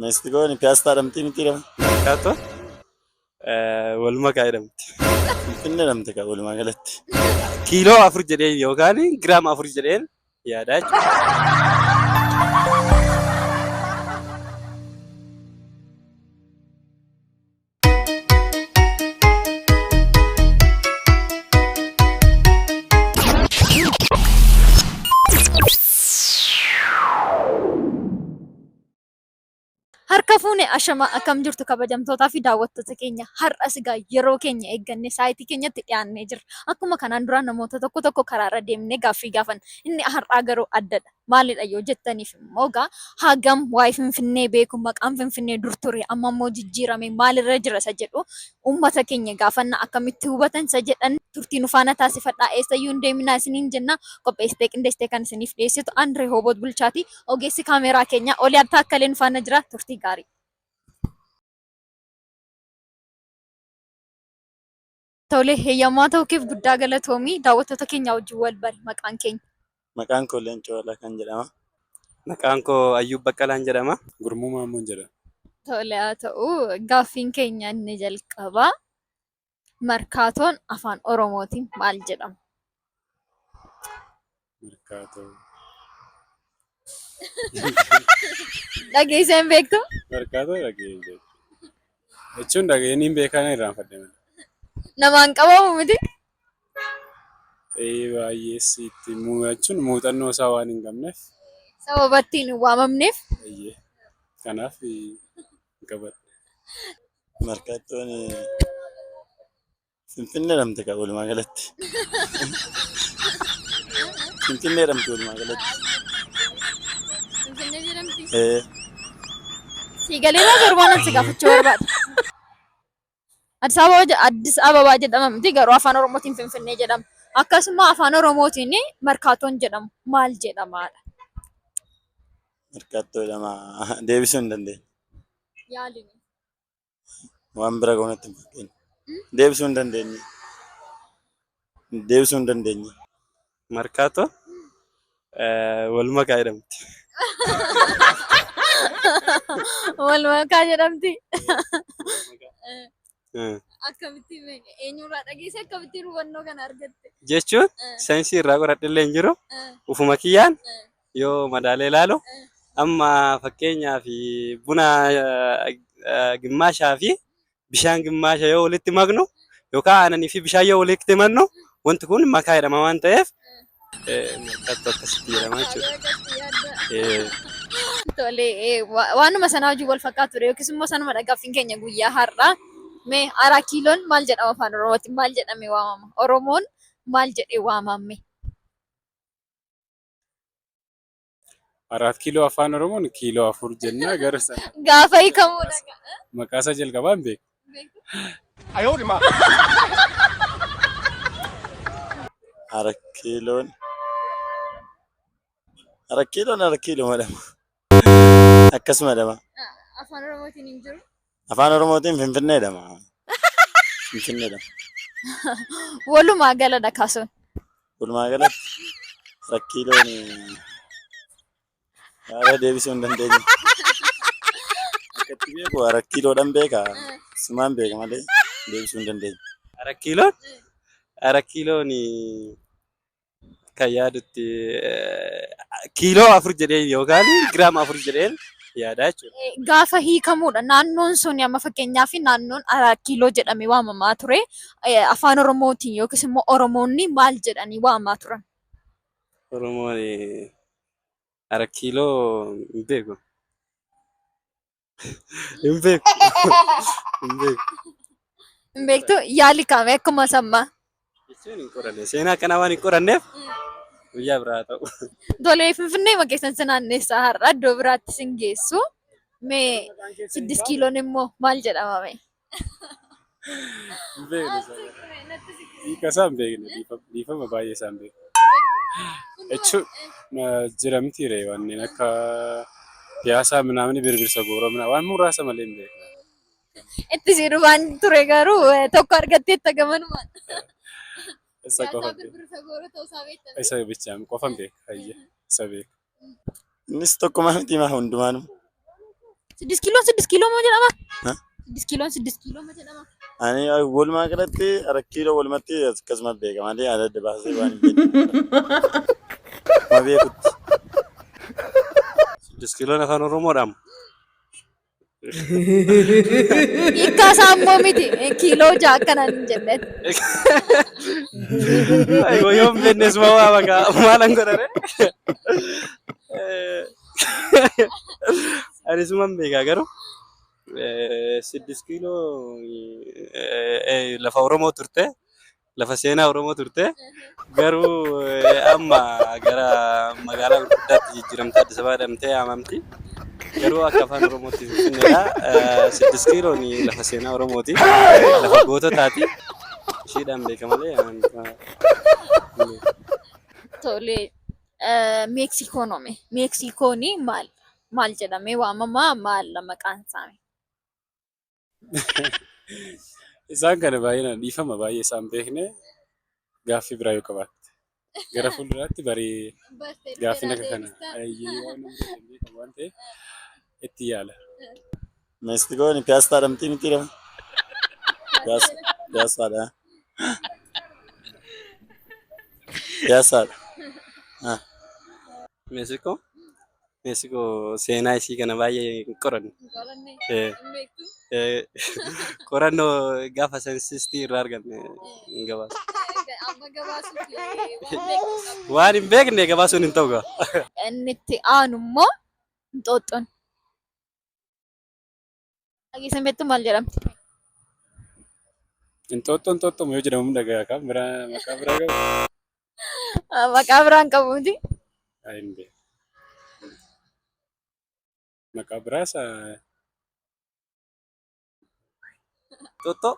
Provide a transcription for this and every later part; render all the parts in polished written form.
Meestikoon piyaastaa dhamtii miti dha. Markaatoo wal makaa jedhamti. Finfinnee dhamte kaa walumaa galatti. Kiiloo 4 jedheen yookaan giraama 4 jedheen yaadaa jechuudha. Harka fuune ashama akkam jirtu kabajamtootaa fi daawwattoota keenya har'as egaa yeroo keenya eegganne saayitii keenyatti dhiyaannee jirra. Akkuma kanaan dura namoota tokko tokko karaarra deemnee gaaffii gaafanna. Inni har'aa garuu addadha. Maalidha yoo jettaniif immoo egaa hagam waa'ee Finfinnee beeku maqaan Finfinnee dur ture amma immoo jijjiirame maalirra jira isa jedhu uummata keenya gaafanna akkamitti hubatan isa jedhan turtii nu faana taasifadhaa eessayyuu hin deeminaa isiniin jenna qopheessitee qindeessitee kan isiniif dhiyeessitu an Rehooboot Bulchaati ogeessi kaameeraa keenya Oliyaad Taakkalee nu faana jira turtii gaarii. Tole, heeyyamaa ta'uu keef guddaa galatoomi. Daawwattoota keenya wajjin wal bari maqaan keenya. Maqaan koo Leencoo Lakaan jedhama. Maqaan koo Ayyuub Baqqalaan jedhama. Gurmuu Maammoon jedhama. Tole haa ta'u gaaffiin keenya inni jalqabaa Markaatoon afaan Oromootiin maal jedhama? Markaatoo. Dhageessee hin beektu? Markaatoo dhaga'ee hin beeku. Jechuun dhaga'ee niin beekaa nan irraanfadhe malee. Namaan qabamu miti? Ee baay'ees itti jechuun muuxannoo isaa waan hin qabneef. Sababa ittiin hin waamamneef. Eeyyee. Kanaaf hin qabadhe. Markaattoon Finfinnee dhamte kaa walumaa galatti. Finfinnee dhamte walumaa galatti. Finfinnee jedhamti. Ee. Sii galeeraa garuu waan si gaafachuu barbaada. Addis Ababa Addis Ababaa jedhama miti garuu afaan Oromootiin Finfinnee jedhama. Akkasuma afaan Oromootiin Markaatoon jedhamu maal jedhamaadha? Markaattoo jedhama. Deebisuu hin dandeenye. Yaalini. Waan bira ga'u natti hin fakkaanne. Deebisuu hin dandeenye. Deebisuu hin dandeenye. Markaatoo wal makaa jedhamti. Wal makaa jedhamti. Akkamitti eenyurraa dhageesse akkamittiin hubannoo kana argatte? Jechuun saayinsii irraa qoradhe illee hin jiru. Ufuma kiyyaan yoo madaalee ilaalu amma fakkeenyaaf buna gimmaashaa fi bishaan gimmaasha yoo walitti maknu yookaan aananii fi bishaan yoo walitti maknu wanti kun makaa jedhama waan ta'eef makkattu akkasitti jedhama jechuudha. Tole waanuma sanaa wajjin wal fakkaatudha yookiis immoo sanuma gaaffiin keenya guyyaa har'aa. Mee araa kiiloon maal jedhama afaan Oromootiin maal jedhamee waamama? Oromoon maal jedhee waamame? Araat kiiloo afaan Oromoon kiiloo 4 jennaa gara sana. Gaafa hiikamuudha. Maqaa isaa jalqabaa hin beeku. Arat kiiloon Arat kiiloon arat kiiloo jedhama. Akkasuma jedhama. Afaan Oromootiin hin jiru. Afaan Oromootiin Finfinnee jedhama. Finfinnee jedhama. Walumaa galadha kaasuun. Walumaa galatti rakkiiloon yaada deebisuu hin dandeenye. Akka itti beeku rakkiiloodhaan beeka. Sumaan beeka malee deebisuu hin dandeenye. Rakkiiloon rakkiiloon Kan yaadutti kiiloo 4 jedheen yookaan giraama 4 jedheen yaadaa jechuudha. Gaafa hiikamuudha. Naannoon sun amma fakkeenyaaf naannoon Araat Kiiloo jedhamee waamamaa ture. Afaan Oromootiin yookiis immoo Oromoonni maal jedhanii waamaa turan? Oromoon Araat Kiiloo hin beeku. Hin beeku. Hin beeku. Hin beektu yaali kaame akkuma sammaa. Jechuun hin qoranne. Seenaa akkanaa waan hin qoranneef guyyaa biraa haa ta'u. Tolee Finfinnee ma keessan si naanneessa har'a iddoo biraatti sin geessu. Mee siddis kiiloon immoo maal jedhama mee? Hin beekne isa. Hiika isaa hin beekne. Dhiifama baay'ee isaa hin beekne. Jechuun jira miti ree wanneen akka piyaasaa minaamni birbirsa gooroo minaa waan muraasa malee hin beekne. Itti si dhufaan ture garuu tokko argatteetta gamanumaan. Isa qofa Piyaasaa beeka. birbirsa gooroo ta'uu isaa beekta. Isa bichaan qofan beeka. Hayyee isa beeka. Innis tokkuma miti maa hundumaanuu. Siddis kiiloon siddis kiiloo moo jedhama? Ha? Siddis kiiloon siddis kiiloo moo jedhama? Ani walumaa galatti arat kiiloo walumatti akkasuma beeka malee adda adda baasee waan hin beekne. Ma beekutti. Siddis kiiloon afaan Oromoodhaam. Hiikkaa isaa immoo miti kiiloo ja'a akkanaan hin jennetti. Ayyoo yoo hin beekne suma waa maqaa maalan godhare. Ani suman beekaa garuu siddis kiiloo lafa Oromoo turte lafa seenaa Oromoo turte garuu amma gara magaalaa gurguddaatti jijjiiramtee Addis Ababaa jedhamtee yaamamti. Garuu akka afaan Oromootti Finfinneedha. Siddis kiiloon lafa seenaa Oromooti. Lafa goototaati. Ishiidhaan beeka malee. Tole Meeksikoon home. Meeksikoon maal maal jedhamee waamamaa maal maqaan isaa? Isaan kana baay'inaan dhiifama baay'ee isaan beekne gaaffii biraa yoo qabaatte. Gara fuulduraatti barii gaaffiin akka kana waan hin beekamu waan ta'eef itti yaala. Meeksikoon piyaastaadha miti miti dha. Piyaastaadha. Piyaastaadha. Meeksikoo Meeksikoo seenaa isii kana baay'ee hin qoranne. Qorannoo gaafa saayinsistii irraa arganne hin gabaasu. Waan hin beekne gabaasuun hin ta'u gaa. Inni itti aanu immoo Inxooxxoon. Dhageessan beektu maal jedhamti? Inxooxxoo inxooxxoo yoo jedhamu dhaga'a kan biraa maqaa biraa qabu. Maqaa biraan qabu miti. Hin beeku. Maqaa biraas Inxooxxoo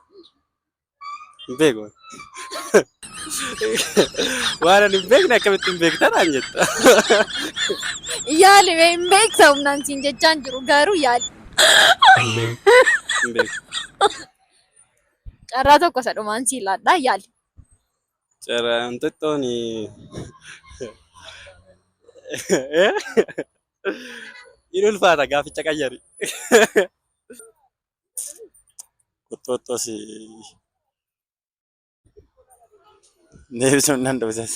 hin beeku. Waan ani hin beekne akkamitti hin beekta naan jetta. Yaali mee hin beekta humnaan siin jechaan jiru garuu yaali. Hin beeku. Carraa tokko isa dhumaan sii laadhaa yaali. Carraa inxooxxoon hin ulfaata gaaficha qayyari. Qoxxooxxoos deebisuu hin danda'u isas.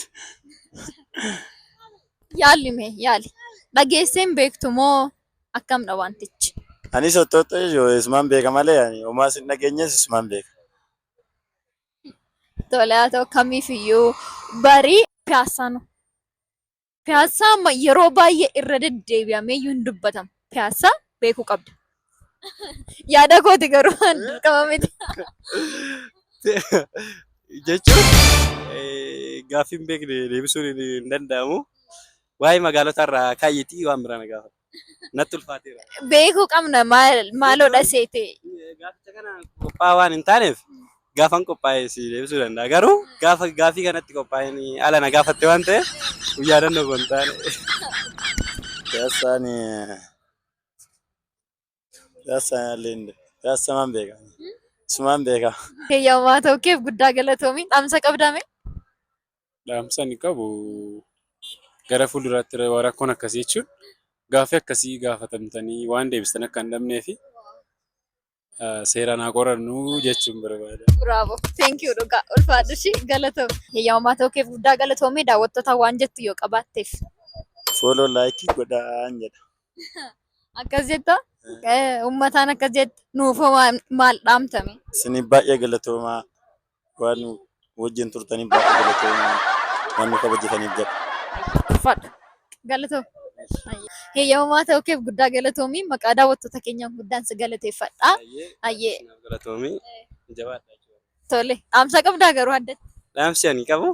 Yaali mee yaali. Dhageessee hin beektu moo akkamdha wantichi? Anis qoxxooxxoo isumaan beeka malee ani homaas hin dhageenyes isumaan beeka. Tole haa ta'u kamiifiyyuu barii piyaassaan Piyaassaa amma yeroo baay'ee irra deddeebi'amee iyyuu hin dubbatamu. Piyaassaa beekuu qabda. Yaada kooti garuu waan dirqama miti. Jechuun gaaffii hin beekne deebisuun hin danda'amu. Waa'ee magaalota irraa kaayyiti waan biraa na gaafadhu. Natti ulfaateera. Beekuu qabna maal maaloodha seete. Gaaficha kana qophaa'aa waan hin taaneef gaafan qophaa'e si deebisuu danda'a. Garuu gaafa gaafii kanatti qophaa'een ala na gaafatte waan ta'eef yaadannoo koo hin taane. Piyaassaan piyaassaan illee hin piyaassamaan beeka. Isumaan beeka. Heeyyamaa ta'uu keef guddaa galatoomi. Dhaamsa qabdaa mee? Dhaamsa ani qabu gara fuulduraatti rakkoon akkasii jechuun gaaffii akkasii gaafatamtanii waan deebistan akka hin dhabnee fi seeraan haa qorannu jechuun barbaada. Bravo. Thank you dhugaa. Ulfaadhu ishii galatoomi. Heeyyamaa ta'uu keef guddaa galatoomi. Daawwattoota waan jettu yoo qabaatteef. Follow like godhaan jedha. Akkas jetta? Uummataan akkas jetta. Nuufoo maal dhaamtame? Isin baay'ee galatoomaa waan wajjin turtaniif baay'ee galatoomaa waan nu kabajataniif jedha. Ulfaadhu. Galatoomi. Heeyyamamaa ta'uu keef guddaa galatoomi. Maqaa daawwattoota keenyaan guddaan si galateeffadha. Ayyee. Galatoomii. Jabaadha. Tole. Dhaamsa qabdaa garuu addatti. Dhaamsi ani qabu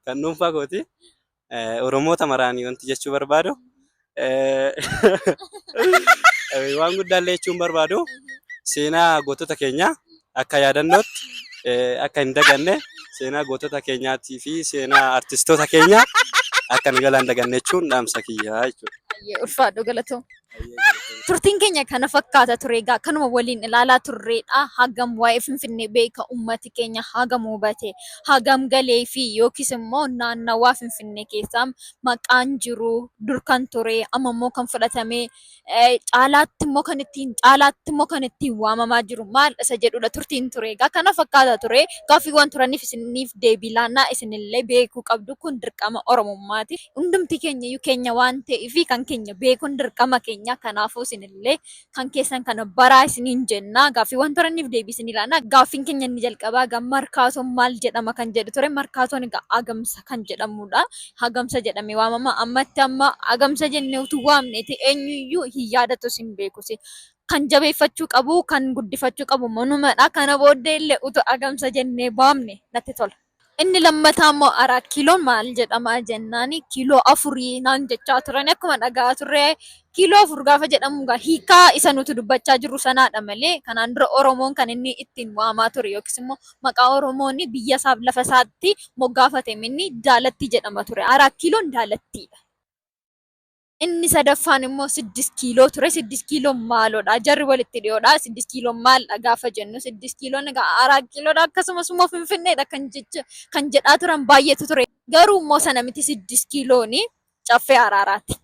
kan dhuunfaa kooti. Oromoota maraanii wanti jechuu barbaadu. Waan guddaallee jechuun barbaadu seenaa gootota keenyaa akka yaadannootti akka hin daganne seenaa gootota keenyaatii fi seenaa artistoota keenyaa akka nu jalaan daganne jechuun dhaamsa kiyyaa jechuudha. Ulfaadhu galatoom. Turtiin keenya kana fakkaata ture egaa kanuma waliin ilaalaa turreedha. Hagam waa'ee Finfinnee beeka uummati keenya, hagam hubate, hagam galee fi yookiis immoo naannawaa Finfinnee keessaa maqaan jiru dur kan ture amma immoo kan fudhatame caalaatti immoo kan ittiin caalaatti immoo kan ittiin waamamaa jiru maal isa jedhudha turtiin ture egaa kana fakkaata ture. Gaaffiiwwan turaniif isiniif deebii laannaa, isinillee beekuu qabdu, kun dirqama Oromummaati. Hundumti keenya iyyuu keenya waan ta'eef kan keenya beekuun dirqama keenya. Kanaafuu isinillee kan keessan kana baraa isiniin jenna. Gaaffiiwwan turaniif deebii isinii laannaa. Gaaffiin keenya inni jalqabaa egaa Markaatoon maal jedhama kan jedhu ture. Markaatoon egaa Agamsa kan jedhamudha. Agamsa jedhamee waamama. Ammatti amma Agamsa jennee utuu waamneeti eenyuyyuu hin yaadatus hin beekus. Kan jabeeffachuu qabu, kan guddifachuu qabu manumadha. Kana booddee illee utuu Agamsa jennee waamne natti tola. Inni lammataa immoo Araat Kiiloon maal jedhama jennaan kiiloo afurii naan jechaa turan, akkuma dhagaa turre kiiloo afur gaafa jedhamu egaa hiikaa isa nuti dubbachaa jirru sanaadha malee kanaan dura Oromoon kan inni ittiin waamaa ture yookiis immoo maqaa Oromoon biyya isaaf lafa isaatti moggaafate inni Daalattii jedhama ture. Araat Kiiloon Daalattiidha. Inni sadaffaan immoo 6 kiiloo ture. 6 kiiloon maaloodha? Jarri walitti dhiyoodha. 6 kiiloon maaldha gaafa jennu, 6 kiiloon egaa Araat Kiiloodha, akkasumas immoo Finfinneedha kan jecha kan jedhaa turan baay'eetu ture. Garuu immoo sana miti, 6 kiilooni Caffee Araaraati.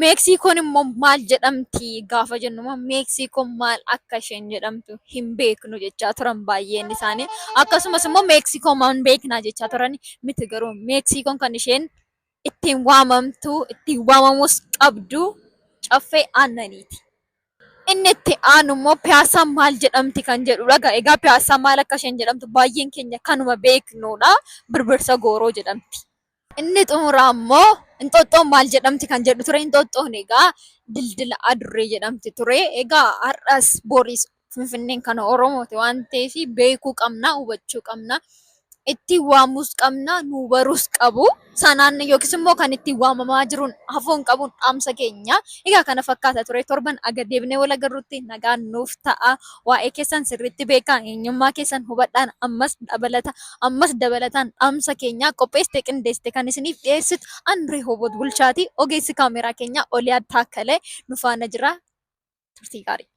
Meeksiikoon immoo maal jedhamti gaafa jennu immoo Meeksiikoon maal akka isheen jedhamtu hin beeknu jechaa turan baay'een isaanii. Akkasumas immoo Meeksikoo maan beeknaa jechaa turan miti, garuu Meeksikoon kan isheen ittiin waamamtu, ittiin waamamus qabdu Caffee Aannaniiti. Inni itti aanu immoo Piyaassaan maal jedhamti kan jedhudha. Egaa Piyaassaan maal akka isheen jedhamtu baay'een keenya kanuma beeknudha. Birbirsa Gooroo jedhamti. Inni xumuraa immoo Inxooxxoon maal jedhamti kan jedhu ture. Inxooxxoon egaa Dildila Adurree jedhamti ture. Egaa har'as boris Finfinneen kan Oromooti waan ta'eef beekuu qabna, hubachuu qabna. Ittiin waamuus qabna, nu baruus qabu. Sanaan yookiis immoo kan ittiin waamamaa jiruun hafuu hin qabuun dhaamsa keenya. Egaa kana fakkaata ture. Torban aga deebinee wal agarrutti nagaan nuuf ta'a. Waa'ee keessan sirriitti beekaa, eenyummaa keessan hubadhaan ammas dabalata ammas dabalataan dhaamsa keenya qopheessite qindeessite kan isiniif dhiyeessitu Andree Hobot Bulchaati. Ogeessi kaameraa keenya Oliyaad Taakkalee nu faana jira. Turtii gaarii.